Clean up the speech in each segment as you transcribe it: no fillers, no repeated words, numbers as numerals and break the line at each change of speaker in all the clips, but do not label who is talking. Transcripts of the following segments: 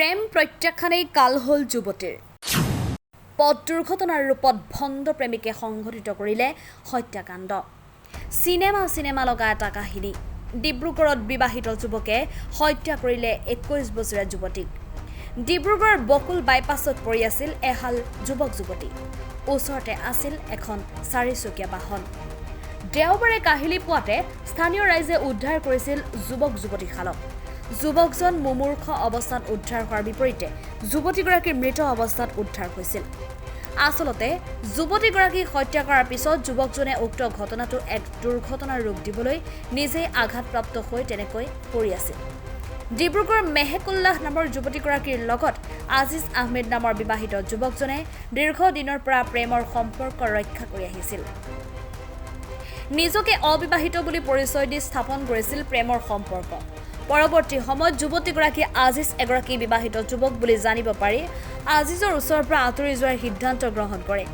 প্ৰেম প্ৰত্যাখ্যানেই কাল হ'ল যুৱতীৰ। পথ দুৰ্ঘটনাৰ ৰূপত ভণ্ড প্ৰেমিকে সংঘটিত কৰিলে হত্যাকাণ্ড। চিনেমা চিনেমা লগা এটা কাহিনী। ডিব্ৰুগড়ত বিবাহিত যুৱকে হত্যা কৰিলে 21 বছৰীয়া যুৱতীক। ডিব্ৰুগড় বকুল বাইপাছত পৰি আছিল এহাল যুৱক যুৱতী। ওচৰতে আছিল এখন চাৰিচকীয়া বাহন। দেওবাৰে কাহিলী পুৱাতে স্থানীয় ৰাইজে উদ্ধাৰ কৰিছিল যুৱক যুৱতীহালক। যুৱকজন মুমূৰ্ষ অৱস্থাত উদ্ধাৰ হোৱাৰ বিপৰীতে যুৱতীগৰাকীৰ মৃত অৱস্থাত উদ্ধাৰ হৈছিল। আচলতে যুৱতীগৰাকীক হত্যা কৰাৰ পিছত যুৱকজনে উক্ত ঘটনাটো এক দুৰ্ঘটনাৰ ৰূপ দিবলৈ নিজেই আঘাতপ্ৰাপ্ত হৈ তেনেকৈ পৰি আছিল। ডিব্ৰুগড় মেহেকুল্লাহ নামৰ যুৱতীগৰাকীৰ লগত আজিজ আহমেদ নামৰ বিবাহিত যুৱকজনে দীৰ্ঘদিনৰ পৰা প্ৰেমৰ সম্পৰ্ক ৰক্ষা কৰি আহিছিল। নিজকে অবিবাহিত বুলি পৰিচয় দি স্থাপন কৰিছিল প্ৰেমৰ সম্পৰ্ক। পৰৱৰ্তী সময়ত যুৱতীগৰাকী আজিজ এগৰাকী বিবাহিত যুৱক বুলি জানিব পাৰি আজিজৰ ওচৰৰ পৰা আঁতৰি যোৱাৰ সিদ্ধান্ত গ্ৰহণ কৰে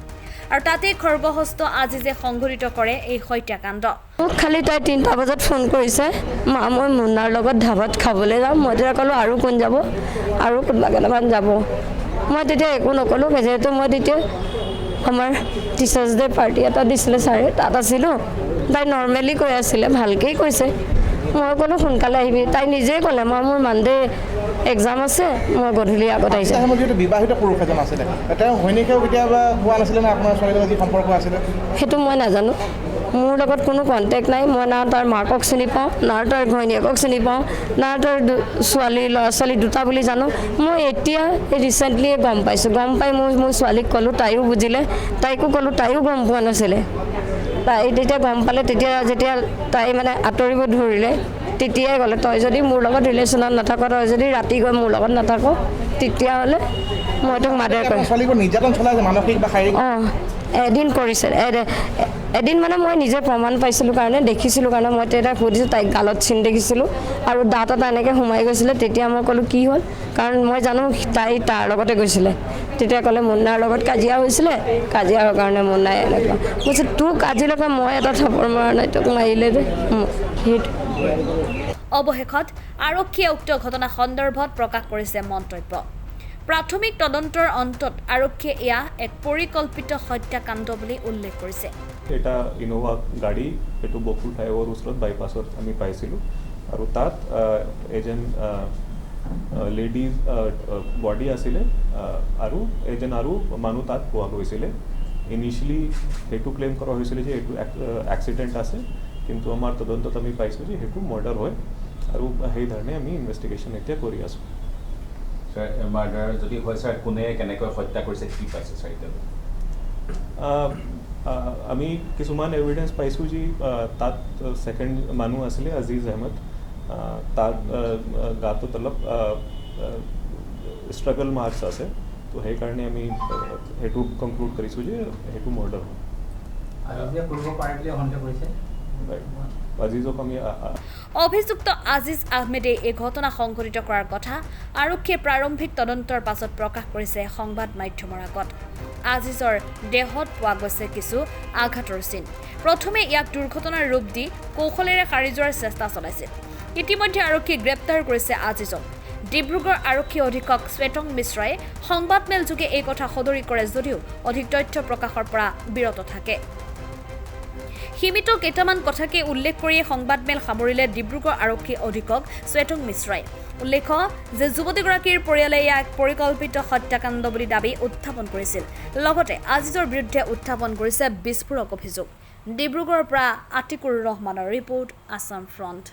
আৰু তাতেই খৰ্গহস্ত আজিজে সংঘটিত কৰে এই হত্যাকাণ্ড।
মোক খালি তাই 3টা বজাত ফোন কৰিছে, "মা, মই মুন্নাৰ লগত ধাবাত খাবলৈ যাম।" মই তেতিয়া ক'লোঁ, "আৰু কোন যাব?" "আৰু কোনোবা কেইটামান যাব।" মই তেতিয়া একো নক'লোঁ, যিহেতু মই তেতিয়া আমাৰ টিচাৰ্ছ ডে পাৰ্টি এটা দিছিলে ছাৰে, তাত আছিলোঁ। তাই নৰ্মেলি কৈ আছিলে, ভালকেই কৈছে। মই ক'লোঁ, "সোনকালে আহিবি।" তাই নিজেই ক'লে, "মই মোৰ মানডে এক্সাম আছে, মই গধূলি আগত আহি যাম।"
সময়ত যিহেতু বিবাহিত পুৰুষ এজন আছিলে, তেওঁ ঘৈণীয়েকেও কেতিয়াবা কোৱা নাছিলে নে আপোনাৰ ছোৱালীৰ লগত যি সম্পৰ্ক আছিলে?
সেইটো মই নাজানো। মোৰ লগত কোনো কণ্টেক্ট নাই। মই না তাৰ মাকক চিনি পাওঁ, না তাৰ ঘৈণীয়েকক চিনি পাওঁ, না তাৰ ছোৱালী ল'ৰা ছোৱালী দুটা বুলি জানো। মই এতিয়া ৰিচেণ্টলি গম পাইছোঁ। গম পাই মই মোৰ ছোৱালীক ক'লোঁ, তাইও বুজিলে। তাইকো ক'লোঁ, তাইও গম পোৱা নাছিলে। তাই তেতিয়া গম পালে। তেতিয়া যেতিয়া তাই মানে আঁতৰিব ধৰিলে, তেতিয়াই ক'লে, "তই যদি মোৰ লগত ৰিলেশ্যনত নাথাক, তই যদি ৰাতি গৈ মোৰ লগত নাথাক, তেতিয়াহ'লে মই তোক মাৰ্ডাৰ কৰিম।"
আপোনাৰ ছোৱালীক নিৰ্যাতন চলাইছে মানসিক বা শাৰীৰিক?
অঁ, এদিন কৰিছে। এদিন মানে মই নিজে প্ৰমাণ পাইছিলোঁ কাৰণে, দেখিছিলোঁ কাৰণে মই তেতিয়া সুধিছোঁ। তাইক গালত চিন দেখিছিলোঁ আৰু দাঁত এটা এনেকৈ সোমাই গৈছিলে। তেতিয়া মই ক'লোঁ, "কি হ'ল?" কাৰণ মই জানো তাই তাৰ লগতে গৈছিলে। তেতিয়া ক'লে, "মুন্নাৰ লগত কাজিয়া হৈছিলে, কাজিয়া হোৱাৰ কাৰণে মুন্নাই এনেকুৱা।" কৈছে, "তোক আজিলৈকে মই এটা থাপৰ মৰা নাই, তোক মাৰিলে দে।" সেইটো।
অৱশেষত আৰক্ষীয়ে উক্ত ঘটনা সন্দৰ্ভত প্ৰকাশ কৰিছে মন্তব্য। প্ৰাথমিক তদন্তৰ অন্তত আৰক্ষীয়ে এয়া এক পৰিকল্পিত হত্যাকাণ্ড বুলি উল্লেখ কৰিছে।
এটা ইন'ভা গাড়ী, সেইটো বকুল ফ্লাইঅভাৰ ওচৰত বাইপাছত আমি পাইছিলোঁ আৰু তাত এজন লেডিজ বডি আছিলে আৰু এজন আৰু মানুহ তাত পোৱা গৈছিলে। ইনিচিয়েলি সেইটো ক্লেইম কৰা হৈছিলে যে এইটো এক্সিডেণ্ট আছে, কিন্তু আমাৰ তদন্তত আমি পাইছোঁ যে সেইটো মাৰ্ডাৰ হয় আৰু সেইধৰণে আমি ইনভেষ্টিগেশ্যন এতিয়া কৰি আছোঁ।
ছাৰ, মাৰ্ডাৰ যদি হয় ছাৰ, কোনে কেনেকৈ হত্যা কৰিছে, কি পাইছে ছাৰ এতিয়ালৈ?
আহ, আহ, আমি কিছুমান এভিডেন্স পাইছোঁ যে তাত ছেকেণ্ড মানুহ আছিলে আজিজ আহমেদ, তাত গাটোত অলপ ষ্ট্ৰাগল মাৰ্কছ আছে। তো সেইকাৰণে আমি সেইটো কনক্লুড কৰিছোঁ যে সেইটো মাৰ্ডাৰ হয়।
আজিজে কৰিব পাৰে বুলি সন্দেহ কৰিছে?
আজিজক আমি আ- আ-
অভিযুক্ত আজিজ আহমেদে এই ঘটনা সংঘটিত কৰাৰ কথা আৰক্ষীয়ে প্ৰাৰম্ভিক তদন্তৰ পাছত প্ৰকাশ কৰিছে সংবাদ মাধ্যমৰ আগত। আজিজৰ দেহত পোৱা গৈছে কিছু আঘাতৰ চিন। প্ৰথমে ইয়াক দুৰ্ঘটনাৰ ৰূপ দি কৌশলেৰে সাৰি যোৱাৰ চেষ্টা চলাইছিল। ইতিমধ্যে আৰক্ষীয়ে গ্ৰেপ্তাৰ কৰিছে আজিজক। ডিব্ৰুগড় আৰক্ষী অধীক্ষক শ্বেতং মিশ্ৰই সংবাদমেলযোগে এই কথা সদৰি কৰে যদিও অধিক তথ্য প্ৰকাশৰ পৰা বিৰত থাকে। সীমিত কেইটামান কথাকে উল্লেখ কৰিয়ে সংবাদমেল সামৰিলে ডিব্ৰুগড় আৰক্ষী অধীক্ষক শ্বেতং মিশ্ৰই। উল্লেখ্য যে যুৱতীগৰাকীৰ পৰিয়ালে ইয়াক পৰিকল্পিত হত্যাকাণ্ড বুলি দাবী উত্থাপন কৰিছিল। লগতে আজিজৰ বিৰুদ্ধে উত্থাপন কৰিছে বিস্ফোৰক অভিযোগ। ডিব্ৰুগড়ৰ পৰা আতিকুৰ ৰহমানৰ ৰিপৰ্ট, আছাম ফ্ৰণ্ট।